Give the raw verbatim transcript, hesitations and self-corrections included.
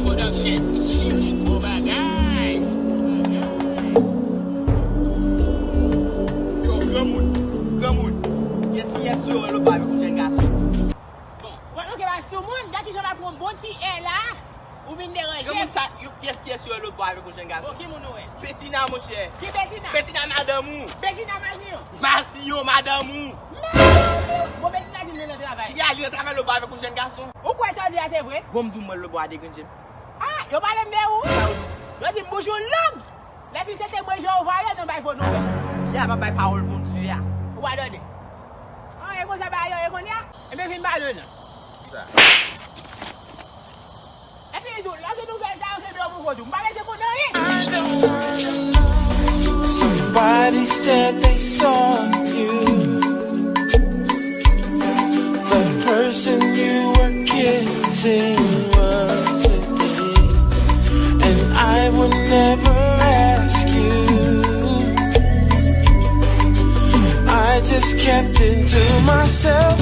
Production, Simon, gwo bagay. Yo, granmoun, granmoun. Kiyès, kiyès sou yo wè lòt bò avèk yon jèn gason? Bon, wè, ok, ba sou moun, gad kijan w ap pran bon ti è la, ou vin deranje. Granmoun sa, yo, kiyès, kiyès sou yo wè lòt bò avèk yon jèn gason? Bon, ki moun ou wè? Betina, monchè. Ki Betina? Betina, madanm ou. Betina, madanm ou. Madanm ou, madanm ou. Madanm ou. Bon, Betina di l nan travay. Ya, li nan travay lòt bò avèk yon jèn gason. Ou kwè sa w di a se vre? Bon, m di w mwen lòt bò a degranje m. Ah, yo pale m de ou? Yo di m bouch ou long. Lè fi se temwen Jewova yo nan bay fo nouvèl. Ya, pa bay pawòl Bondye a. Ou pa tande? Ah, e konsa bagay yo ye kounye a? Ebyen vin pale non. Sa. Epi li di w, lage nouvèl sa yo kenbe yo pou kont ou. M pa bezwen konn anyen. Somebody said they saw you. The person you were kissing was a thief. And I would never ask you. I just kept it to myself.